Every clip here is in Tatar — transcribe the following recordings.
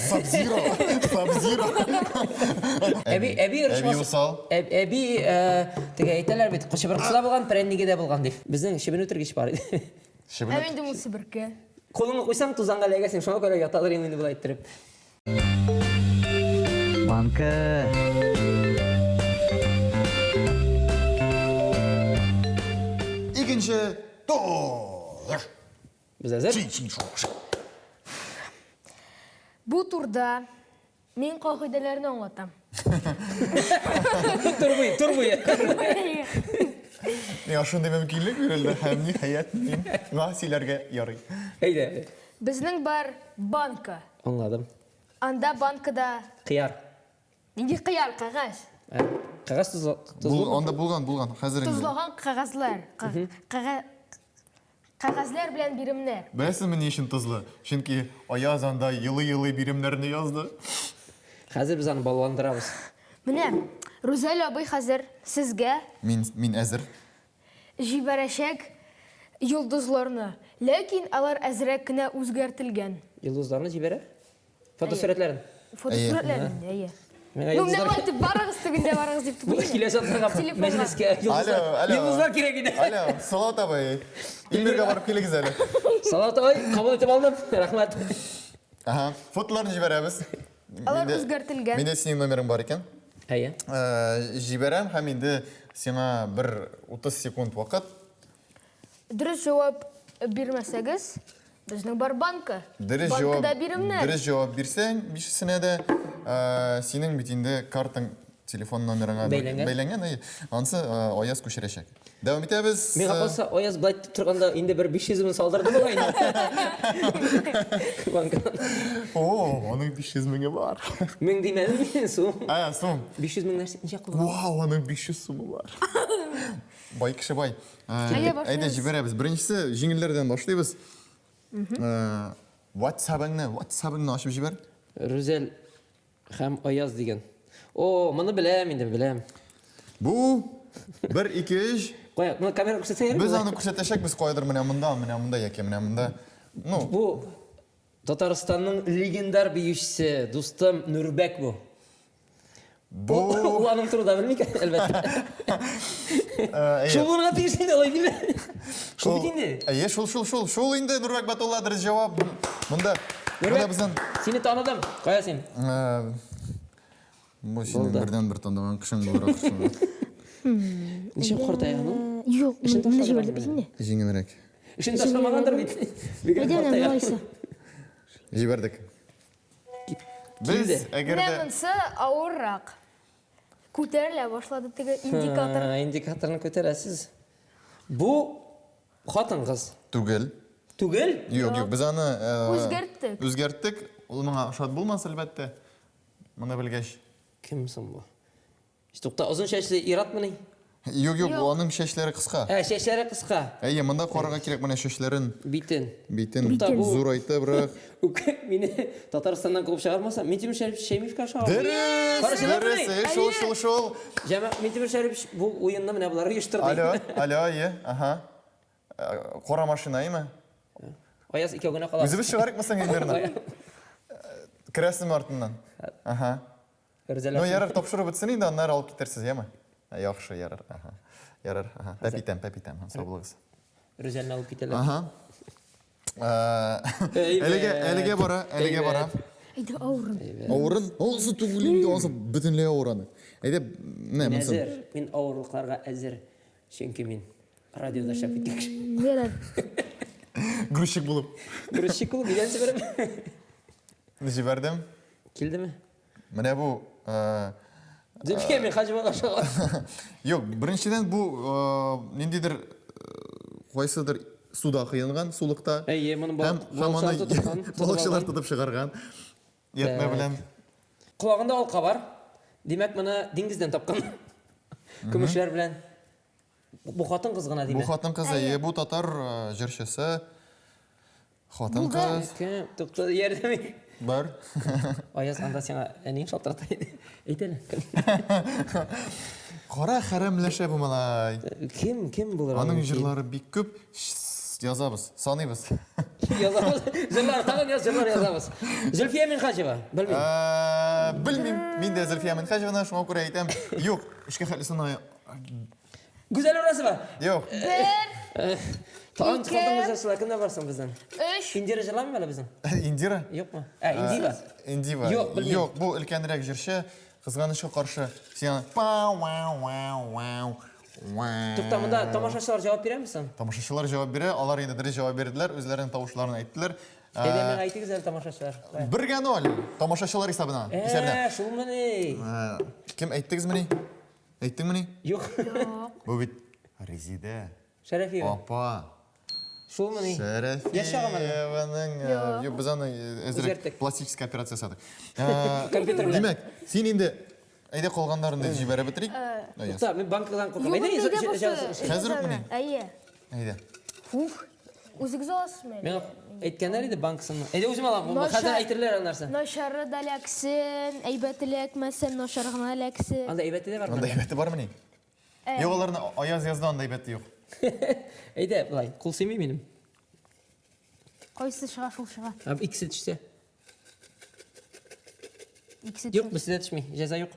Сабзиро. Сабзиро. Әби, әби Әби усал. Әби, теге әйтәләр бит, чыбыркысы да булган, прәнниге дә булган дип. Безнең чебен үтергеч бар иде. Чебен Ә инде ул себерке. Кулыңны куйсаң, тузанга эләгәсең, шуңа күрә ятадыр инде болай иттереп. Банка. Икенче тур. Без әзер. Бу турда мин кагыйдәләрне аңлатам. Тур буе, тур буе. Миңа шундый мөмкинлек бирелде һәм ниһаять мин миңа сөйләргә ярый. Әйдә. Безнең бар банка. Аңладым. Анда банкада Кыяр. Нинди кыяр, кәгазь? Ә, кәгазь тозлы. Бул, анда булган, булган. Хәзер инде. Тозлаган кәгазьләр. Кәгазьләр белән биремнәр. Беләсезме ни өчен тозлы? Чөнки Аяз анда елый-елый биремнәрне язды. Хәзер без аны балландырабыз. Менә Рүзәл абый хәзер сезгә Мин, мин әзер. җибәрәчәк йолдызларны. Ләкин алар әзрәк кенә үзгәртелгән. Йолдызларны җибәрә? Фотосурәтләрен. Фотосурәтләрен, әйе. Миңа Ну, менә йолдызлар. болай итеп барыгыз, тегендә барыгыз дип Бу түгел. киләсе атнага Телефонга. мәҗлескә йолдызлар. Алло, алло. Йолдызлар кирәк иде. Алло, Салават абый. Илмиргә барып килегез әле. Салават абый, кабул итеп алдым. Рәхмәт. Ага, фотоларны җибәрәбез. Алар Миндә- үзгәртелгән. Миндә синең номерың бар икән. Әйе. Э, Җибәрәм һәм инде сиңа бер 30 секунд вакыт. Дөрес җавап бирмәсәгез, безнең бар банка. Дөрес җавап, Банкада биремнәр. дөрес җавап бирсәң, бишесенә дә, э, синең бит инде картаң телефон номерыңа Бәйләнгән. бәйләнгән, әйе. Ансы э, Аяз күчерәчәк. Дәвам итәбез. Миңа калса, Аяз былай итеп торганда инде бер 500 мең салдырды бугай инде. Банкадан. О, аның 500 меңе бар. Мең димәдем мин, сум. Ә, сум. 500 мең нәрсә ничә кылган? Вау, аның 500 сумы бар. Бай кеше бай. Э, Әйдә, башлыйбыз. Әйдә, җибәрәбез. Беренчесе җиңелләрдән башлыйбыз. Э, WhatsApp-ыңны, WhatsApp-ыңны ачып җибәр. Рүзәл һәм Аяз дигән. О, моны беләм инде, беләм. Бу 1 2 3. Кая, моны камера күрсәтсәң ярыймы? Без аны күрсәтәчәкбез каядыр менә монда, менә монда яки менә монда. Ну, Бу Татарстанның легендар биючесе, дустым Нурбәк бу. Бу Ул аның турында белми икән, әлбәттә. Э, Шул булырга тиеш инде, алай димә. Шул бит инде. Әйе, шул, шул, шул, шул инде Нурбәк Батулла дөрес җавап. Монда монда Нурбәк, безнең сине таныдым. Кая син? э, Бу синең Булды. бердән-бер таныган кешең булыр ахрысы. Ничек картайган ул? Юк, Эшен моны ташлаган җибәрде бит инде. Җиңелрәк. Эшен ташламагандыр бит. Бигрәк Әйдә, менә картайган. алайса. Җибәрдек. Без Килде. әгәр Менә дә монысы авыррак. Күтәрелә башлады теге индикатор. Ха, Индикаторны күтәрәсез. Бу хатын-кыз. түгел. Түгел? Юк, юк, без аны э, Үзгәрттек. Үзгәрттек. Ул моңа шат булмас, әлбәттә. Моны белгәч. Кем соң бу? Тукта, озын чәчле ир-атмыни? Юк, юк, аның чәчләре кыска. Ә, чәчләре кыска. Әйе, монда карарга кирәк менә чәчләрен. Битен. Битен Тукта, бу- зурайтыбрак. Үк, мине Татарстаннан куып чыгармаса, Минтимер Шәрипович Шәймиевкә ошаган. Дөрес! Кара, чынлап Дөрес, мени? әйе, шул, шул, шул. Җәмәгать, Минтимер Шәрипович бу уенны менә болар оештырды. Алло, алло, әйе, аһа. Э, Кара машина, әйеме? Аяз икәү генә калабыз. Үзебез чыгарыкмы соң Эльмирны? Керәсеңме артыннан? Аһа. Рүзәл Ну, ярар, тапшыру бетсен инде, аннары алып китерсез, яме? Яхшы, ярар. Аһа. Ярар, аһа. Пәп итәм, пәп итәм. Сау булыгыз. Рүзәлне алып китәләр. Аһа. Әлегә, әлегә бара, әлегә бара. Әйдә, авырын. Авырын? Анысы түгел инде, анысы бөтенләй авыр аны. Әйдә, менә Мин монсын. әзер, мин авырлыкларга әзер. Чөнки мин радиода эшләп киткән кеше. Ярар. Грузчик булып. Грузчик булып, идән себереп. Җибәрдем. Килдеме? Менә бу э, Зөлфия Минһаҗевага ошаган. Юк, беренчедән бу э, ниндидер э, кайсыдыр суда коенган, сулыкта. Әйе, моны Һәм- һәм аны балыкчылар тоткан. Балыкчылар тотып чыгарган. Ятма белән. Колагында алка бар. Димәк, моны диңгездән тапкан. Көмешләр белән. Бу хатын-кыз гына Бу димәк. хатын-кыз, әйе, бу татар э, җырчысы. Хатын-кыз. Кем? Тукта, ярдәм ит. Бар. Аяз, анда сиңа әниең шалтырата иде. Әйт әле. Кем? Кара хәрәмләшә бу малай. Кем, кем булыр? Аның мөмкин? җырлары бик күп. Язабыз, саныйбыз. Язабыз. Җырлар, тагын яз, җырлар язабыз. Зөлфия Минхаҗева, белмим. Э, Белмим, мин дә Зөлфия Минхаҗеваны, шуңа күрә әйтәм. Юк, өчкә хәтле санай. Гүзәл Уразова. Юк. Бер, Тагын Ике. хатын җырчылар кемнәр бар соң безнең? өч, Индира җырламыймы әле безнең? Индира? Юкмы? Ә, Индива. Индива. Юк, белмим. Юк, бу өлкәнрәк җырчы. Кызганычка каршы, син аны пау вау вау вау вау. Тукта, монда тамашачылар җавап бирәме соң? Тамашачылар җавап бирә, алар инде дөрес җавап бирделәр, үзләренең тавышларын әйттеләр. Әйдә, миңа әйтегез әле тамашачылар. Бергә ноль тамашачылар исәбенә. Исәбенә. Ә, шулмыни? Кем әйттегезмени? Әйттеңмени? Юк. Бу бит Резидә. Шәрәфиева. Апа. Шулмыни? Яшь чагымы әллә? Шәрәфиеваның Юк. юк, без аны әзрәк Үзгәрттек. пластическая операция ясадык. Компьютер белән. Димәк, син инде әйдә калганнарын да җибәреп бетерик. Аяз. Тукта, мин банкадан куркам. Юк, Әйдә, нигә бусы? Хәзер үкме ни? Әйе. Әйдә. Уф. Үзегез аласызмы әле? Миңа әйткәннәр иде банкасын. Әйдә үзем алам. Начар. Хәзер әйтерләр аны нәрсә. Начары да эләксен, әйбәте эләкмәсен, начар гына эләксен. Анда әйбәте дә бармы? Анда әйбәте бармыни? Юк, аларны Аяз язды, анда әйбәте юк. Әйдә, былай, кул сыймый минем. Кайсы чыга, шул чыга. Ә икесе төшсә. Икесе Юк, берсе дә төшми. Җәза юк.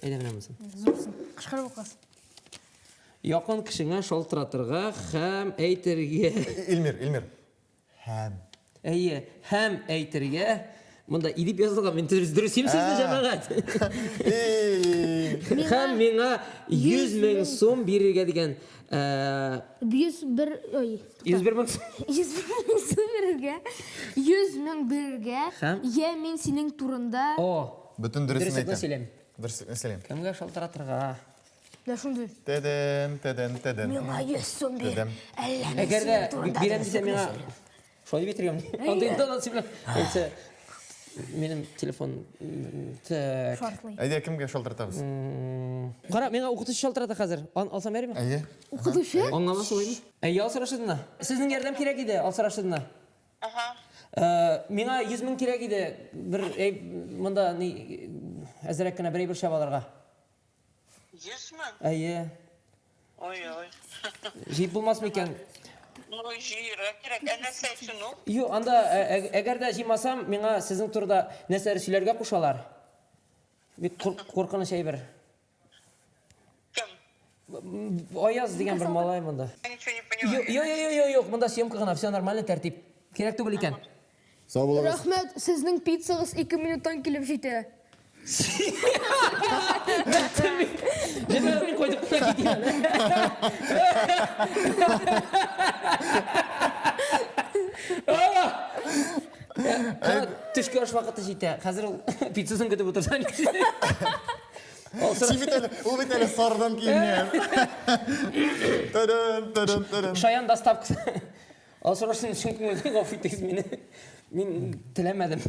Әйдә менә монысы. Зурсын. Кычкырып укыгыз. Якын кешеңә шалтыратырга һәм әйтергә. Илмир, Илмир. Һәм. Әйе, һәм әйтергә. Монда и дип язылган. Мин дөрес дөресим сезне, җәмәгать. Һәм миңа 100 мең сум бирергә дигән. 101, ой. 101 мең сум. 101 мең сум бирергә. 100 мең бирергә. Һәм? Я мин синең турында. О. Бөтен дөресен Дөреслекне әйтәм. сөйләм. Дөреслекне сөйлим. Кемгә шалтыратырга? Дә шундый. Тәдән, тәдән, тәдән. Миңа 100 сум бир. Тәдән. Әллә мин Әгәр дә синең турында бирәм дисә дөреслекне миңа сөйлим. шулай дип әйтергә мөмкин. Андый интонация белән. Әйтсә, минем телефон так. Шартлый. Әйдә, кемгә шалтыратабыз? Кара, миңа укытучы шалтырата хәзер. Ан алсам ярыймы? Әйе. Укытучы? Аңламас улаймы? Әйе, Алсу Рашидовна. Сезнең ярдәм кирәк иде, Алсу Рашидовна. Ага. Миңа 100 мең кирәк иде. Бер әй, монда ни әзрәк кенә бер әйбер шәп алырга. 100 мең? Әйе. Ой-ой. Җыеп булмас микән? Ну, җыерга кирәк. Ә нәрсә өчен ул? Юк, анда әгәр дә җыймасам, миңа сезнең турыда нәрсәләр сөйләргә кушалар. Бик куркыныч әйбер. Кем? Аяз дигән бер малай монда. Я ничего не понимаю. Юк, юк, юк, юк, монда съемка гына, все нормально, тәртип. Кирәк түгел икән. Сау булыгыз. Рәхмәт, сезнең пиццагыз 2 минуттан килеп җитә. Җәмәгать, мин кайтып кына китим әле. Төшке аш вакыты җитә. Хәзер ул пиццасын көтеп утырса Син бит әле, ул бит әле сарыдан киенгән. Тадам, тадам, тадам. Шаян доставкасы. Алсу Рашидовна, чын күңелдән гафу итегез мине. Мин теләмәдем.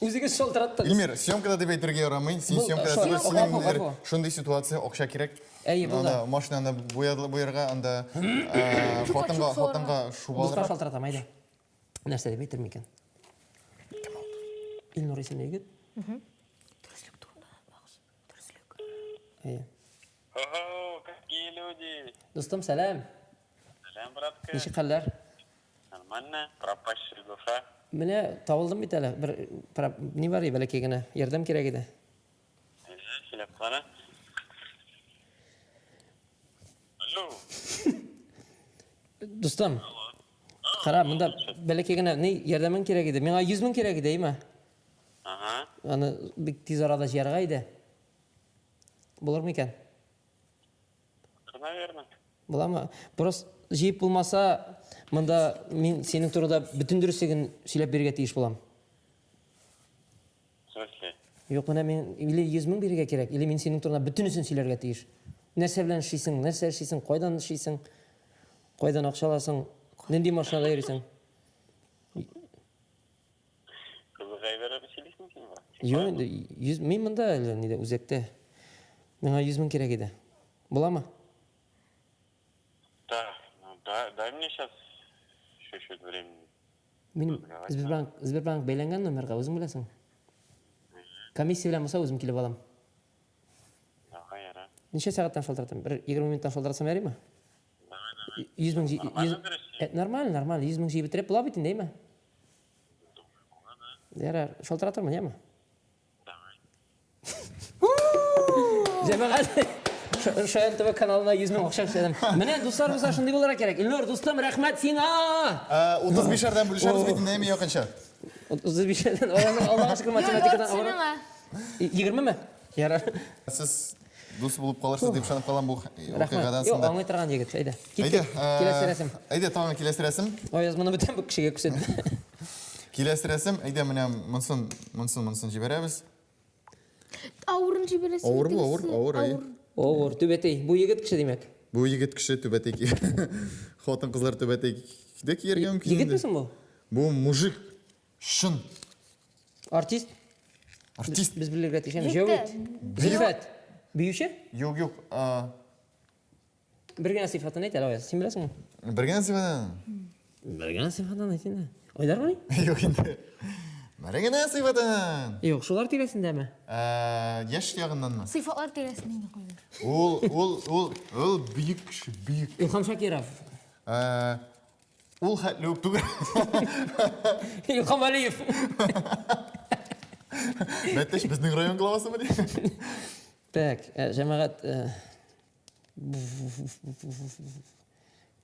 Үзегез шалтыраттыгыз. Илмир, съемкада дип әйтергә ярамый. Син Бу, съемкада шо- түгел, синең гафу, бер гафу. шундый ситуация, акча кирәк. Әйе, булды. Анда машинаны буярга, анда э, хатынга, хатынга шуба Дуска алырга. шалтыратам, әйдә. Нәрсә дип әйтер микән? Илнур исемле егет. Дөреслек турында багыз. Дөреслек. Әйе. Ого, какие люди! Дустым, сәлам. Сәлам, братка. Ничек хәлләр? Нормально, пропащая душа. Менә табылдым бит әле. Бер ни бар бәләкәй генә. Ярдәм кирәк иде. Әйе, сөйләп кара. Алло. Дустым. Кара, монда бәләкәй генә ни ярдәмең кирәк иде. Миңа 100 мең кирәк иде, әйме? Ага. Аны бик тиз арада җыярга иде. Булыр микән? Наверное. Буламы? Просто җыеп булмаса, монда мин синең турыда бөтен дөреслеген сөйләп бирергә тиеш булам. В смысле? Юк, менә мин или 100 мең бирергә кирәк, или мин синең турында бөтенесен сөйләргә тиеш. Нәрсә белән эшлисең, нәрсә эшлисең, кайдан эшлисең, кайдан акча аласың, нинди машинада йөрисең. Кызык әйбер сөйлисең син ба? Юк инде, 100 мин монда әле нидә үзәктә. Миңа 100 мең кирәк иде. Буламы? Да, ну да, дай мне сейчас чуть-чуть времени. Минем Сбербанк, Сбербанк бәйләнгән номерга, үзең беләсең. Комиссия белән булса үзем килеп алам. Давай, яра. Ничә сәгатьтән шалтыратам? Бер 20 минуттан шалтыратсам ярыймы? Давай, давай. 100 мең җи- Нормально 100 дөрес? Э, Нормально, нормально. 100 мең җыеп бетереп була бит инде, әйме? Думаю, була, да. Ярар, шалтыратырмын, яме? Давай. Җәмәгать, Шаян ТВ каналына 100 мең акча эшләдем. Менә дуслар булса шундый булырга кирәк. Илнур, дустым, рәхмәт сиңа! 35-әрдән бүлешәбез бит инде, әйме якынча. 35-әрдән, Аллага шөкер, математикадан Яртысы миңа. 20 ме? Ярар. Сез дус булып калырсыз дип ышанып калам бу Рәхмәт. вакыйгадан Юк, соң да. аңлый торган егет. Әйдә. Әйдә, Киттек. Киләсе рәсем. Әйдә, тагын киләсе рәсем. Аяз моны бүтән бу кешегә күрсәтмә. Киләсе рәсем, әйдә менә монсын, монсын, монсын җибәрәбез. Авырын җибәрәсең. Авыр бу, авыр, авыр, әйе. Авыр, түбәтәй. Бу егет кеше димәк. Бу егет кеше түбәтәй ки. Хатын-кызлар түбәтәй дә кияргә мөмкин. Егетме инде. соң бу? Бу мужик. Чын. Артист? Артист. Без белергә тиешме? Җитте. Җәвит. Зөлфәт. Биюче? Юк, юк. а, Бер генә сыйфатын әйт әле, Аяз. Син беләсеңме? Бер генә сыйфатын. Бер генә сыйфатын әйт инде. Айдармыни? Юк инде. Бер генә сыйфатын. Юк, шулар тирәсендәме? Ә, Яшь ягыннанмы? Сыйфатлар тирәсендә инде куйдыр. Ул, ул, ул, ул бөек кеше, бөек. Илһам Шакиров. Ә, Ул хәтле үк түгел. Илһам Алиев. Бәтәч безнең район главасымы ди? Так, җәмәгать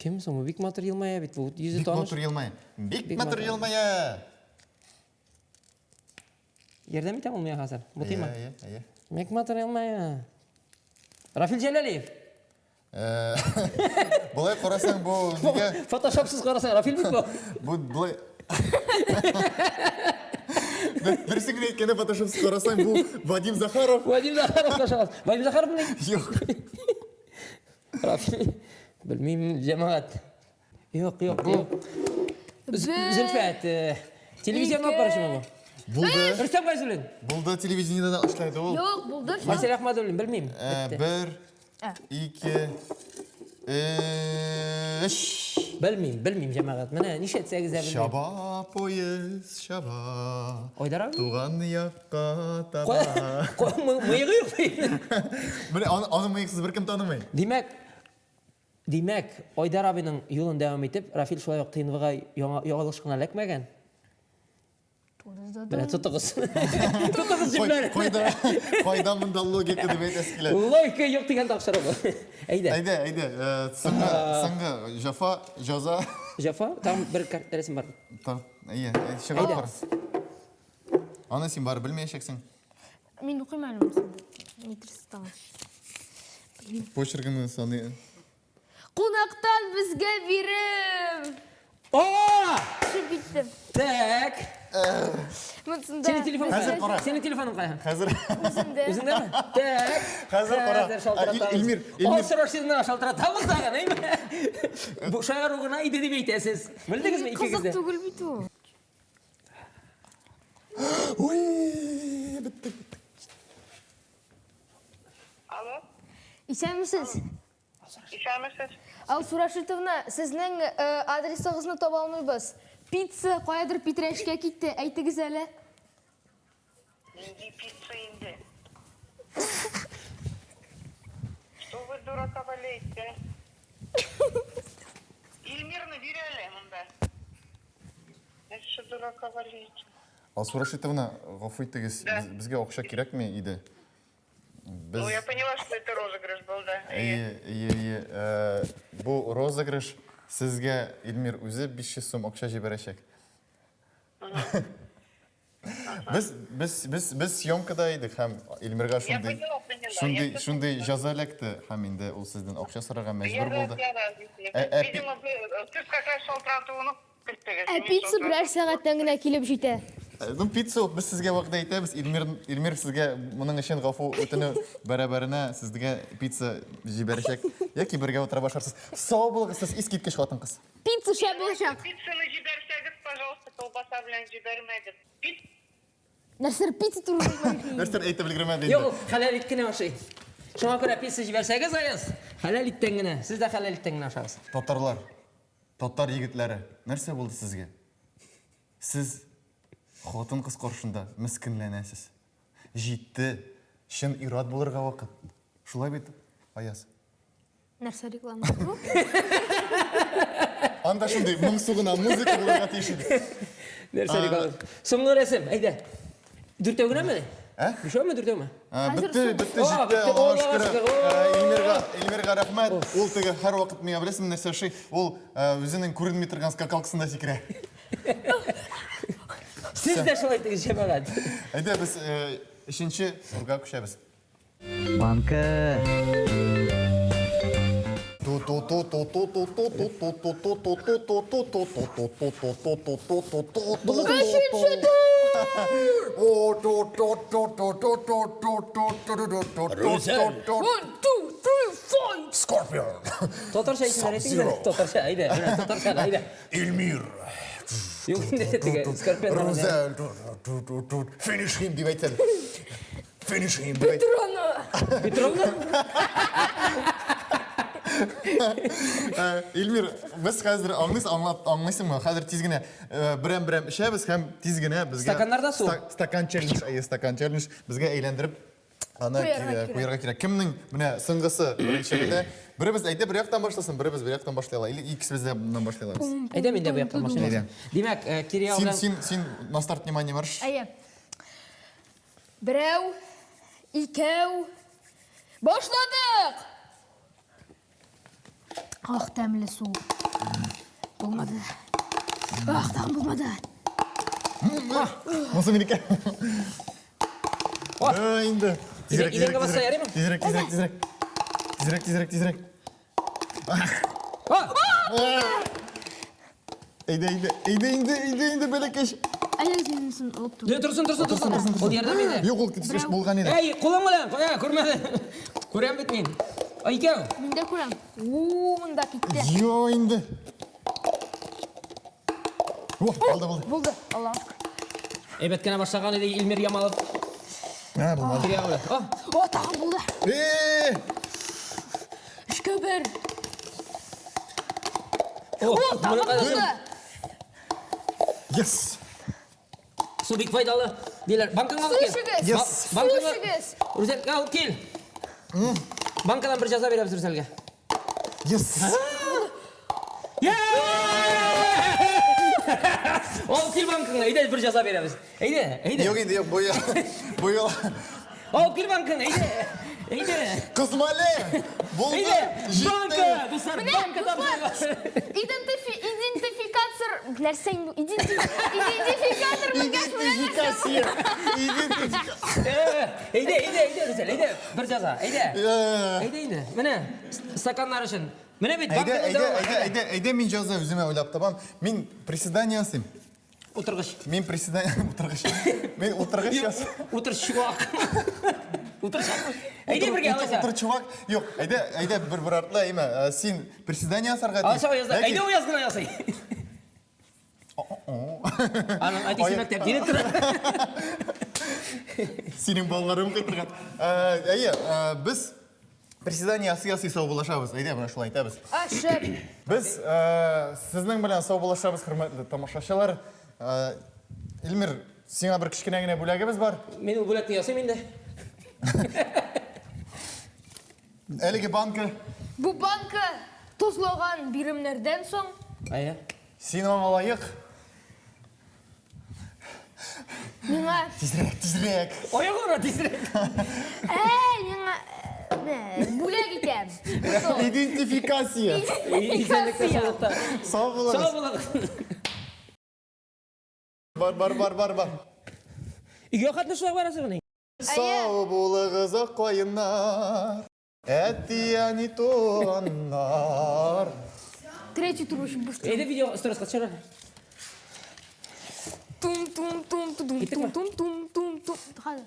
Кем соң бу? Бик матур елмая бит бу. Йөзе Бик таныш. матур елмая. Бик Бик матур матур. елмая. Ярдәм итәм ул миңа хәзер. Бутыймы? Әйе, әйе. Бик матур елмая. Рафил Җәләлиев. Болай карасаң, бу нигә? Фотошопсыз карасаң, Рафил бит бу. Бу болай Дөресен генә әйткәндә фотошопсыз карасаң, бу Вадим Захаров. Вадим Захаров кашагыз. Вадим Захаров ни? Юк. Рафил. Белмим, җәмәгать. Юк, юк, юк. Зөлфәт, телевизионны алып баручымы бу? Булды. Рөстәм Гайзуллин. Булды телевидениедә дә эшләде ул. Юк, булды. Марсель Әхмәдуллин, белмим. Бер, ике, өч. Белмим, белмим, җәмәгать. Менә нишләтсәгез дә белмим. Чаба поезд, чаба. Айдар абый? Туган якка таба. Мыегы юк. Менә аны, аны мыексыз беркем танымый. Димәк, димәк, Айдар абыйның юлын дәвам итеп, Рафил шулай ук ТНВга яңа ялгыш кына эләкмәгән. Менә тотыгыз. Тотыгыз җепләр. Кайда, кайда монда логика дип әйтәсе килә. Логика юк дигән тапшыру бу. Әйдә. Әйдә, әйдә, соңгы, соңгы җәфа, җәза. Җәфа, тагын бер рәсем бар. Әйе, чыгарып кара. Аны син барып белмәячәксең. Мин укыйм әле монысын. Ни тагын. Почеркыңны саный. Кунактан безгә бирем. О! Төшеп киттем. Так. Монсында. Синең телефоның Хәзер кара. Синең телефоның кая? Хәзер. Үземдә. Үзеңдәме? Так. Хәзер кара. Хәзер шалтыратабыз. Илмир, Илмир. Алсу Рашидовнага шалтыратабыз тагын, әйме? Бу шаяру гына иде дип әйтәсез. Белдегезме икегез Кызык дә? түгел бит ул. Ой, беттек. Алло, Исәнмесез? исәнмесез. Алсу Рашитовна, сезнең адресыгызны таба алмыйбыз. Пицца каядыр Питрәчкә китте, әйтегез әле. Нинди пицца инде? Что вы дурака валяете? Эльмирны бир әле монда. Нәрсә дурака валяете? Алсу Рашитовна, гафу итегез, безгә акча кирәкме иде? Без... Ну, я поняла, что это розыгрыш был, да. Әйе, әйе, әйе. Бу розыгрыш сезгә Эльмир үзе 500 сум акча җибәрәчәк. Без без без без съемкада идек һәм Эльмирга шундый шундый шундый җәза эләкте һәм инде ул сездән акча сорарга мәҗбүр булды. Видимо, сез как раз шалтыратуны көттегез. Ә пицца берәр сәгатьтән генә килеп җитә. Ну, пицца без сезгә вәгъдә итәбез. Эльмир Эльмир сезгә моның өчен гафу үтенү бәрабәренә сезгә пицца җибәрәчәк. Яки бергә утырып ашарсыз. Сау булыгыз, сез искиткеч хатын-кыз. Пицца шәп булачак. Пиццаны җибәрсәгез, пожалуйста, колбаса белән җибәрмәгез. Нәрсәләр пицца турында Нәрсәләр әйтеп өлгермәде инде. Юк, ул хәләл ит кенә ашый. Шуңа күрә пицца җибәрсәгез, Аяз, хәләл иттән генә. Сез дә хәләл иттән генә ашагыз. Татарлар, татар егетләре, нәрсә булды сезгә? Сез хатын-кыз каршында мескенләнәсез. Җитте, чын ир-ат булырга вакыт. Шулай бит, Аяз? Нәрсә рекламасы бу? Анда шундый моңсу гына музыка булырга тиеш иде. Нәрсә рекламасы? Соңгы рәсем, әйдә. Дүртәү генәме? Ә? Бишәүме, дүртәүме? Бетте, бетте, җитте, Аллага шөкер. Илмирга, Илмирга рәхмәт. Ул теге һәрвакыт миңа беләсеңме нәрсә ошый? Ул үзенең күренми торган скакалкасында сикерә. Сез дә шулай итегез, җәмәгать. Әйдә, без өченче турга күчәбез. Банка. One, two, three, four. Scorpion. Татарча исемнәр әйтегез әле. Татарча, әйдә, менә татарча, әйдә. Эльмир. Юк инде теге Скорпион. Рузель. Finish him дип әйтсәң. Finish him дип әйт. Петрона. Петровна? Эльмир, без хәзер аңлыйсың, аңлап аңлыйсыңмы? Хәзер тиз генә берәм-берәм эчәбез һәм тиз генә безгә Стаканнарда су. Стакан челлендж, әйе, стакан челлендж безгә әйләндереп аны куярга кирәк. Кемнең менә соңгысы беренче бетә? Беребез әйдә бер яктан башласын, беребез бер яктан башлый ала. Или икесебез дә моннан башлый алабыз. Әйдә мин дә бу яктан башлыйм. Димәк, Кириял белән Син, син, син на старт внимание марш. Әйе. Берәү, икәү, башладык! Ах, тәмле су. Булмады. Ах, тагын булмады. Монысы минеке. Ә, инде. Тизрәк, идәнгә басса ярыймы? Тизрәк, тизрәк, тизрәк. Тизрәк, тизрәк, тизрәк. Әйдә, әйдә, әйдә инде, әйдә инде, бәләкәч. Әйдәгез минем алып тор. Торсын, торсын, торсын. Ул ярдәм иде. Юк, ул китеш булган иде. Әй, кулың белән, кая, күрмәде. Күрәм бит мин. Икәү. Мин дә күрәм. У, монда китте. Йо инде. О, булды, булды. Булды, Аллаһ шөкер. Әйбәт кенә башлаган иде Илмир Ямалов. Ә, булмады. Кирәк белән. О, О, тагын булды. Э! Өчкә бер. О, О, тагын булды. Yes! Су бик файдалы. Диләр. Банкаңа алып кил. Су эчегез. Yes. Су Банкаңа. эчегез. Рүзәлгә алып кил. Банкадан бер җәза бирәбез Рүзәлгә. Yes! Алып кил банкаңны, әйдә бер җәза бирәбез. Әйдә, әйдә. Юк инде, юк, бу ел. Бу ел. Алып кил банкаңны, әйдә. Әйдә. Кызмале! Булды! Әйдә. Җитте! Банка, дуслар, банкадан Идентифи идентификатор нәрсә инде? Идентификатор менгәч менә нәрсә. Идентификация! Идентификация! Әйдә, әйдә, әйдә, Рүзәл, әйдә, бер җәза, әйдә. Әйдә инде. Менә стаканнар өчен. Менә бит Әйдә, әйдә, әйдә, әйдә, әйдә, мин җәза үземә уйлап табам. Мин приседание ясыйм. Утыргыч. Мин приседание утыргыч. Мин утыргыч ясыйм. Утыр, чувак. Утыр, чувак. Әйдә бергә алайса. Утыр, чувак. Юк, әйдә, әйдә бер-бер артлы, әйме. Син приседание ясарга тиеш. Алайса яза. Әйдә ул яз гына ясый. Аның әтисе мәктәп директоры. Синең балаларың кайтырган. Әйе, без приседание ясый-ясый саубуллашабыз. Әйдә, менә шулай итәбез. А, шәп. Без сезнең белән саубуллашабыз, хөрмәтле тамашачылар. Илмир, сиңа бер кечкенә генә бүләгебез бар. Мин ул бүләкне ясыйм инде. Әлеге банка. Бу банка тозлаган биремнәрдән соң. Әйе. Син аңа лаек. Миңа. Тизрәк, тизрәк. Аягына тизрәк. Әй, миңа бүләк итәм. Идентификация. Исәнлектә, саулыкта. Сау булыгыз. Сау булыгыз. Бар, бар, бар, бар, бар. Өйгә хәтле шулай барасың ни? Сау булыгыз, ак каеннар. Әти-әни туганнар. Третий тур очень быстро. Әйдә видео сторисқа төшер әле. Тум тум тум тум Киттекме? тум тум тум тум. Хәзер.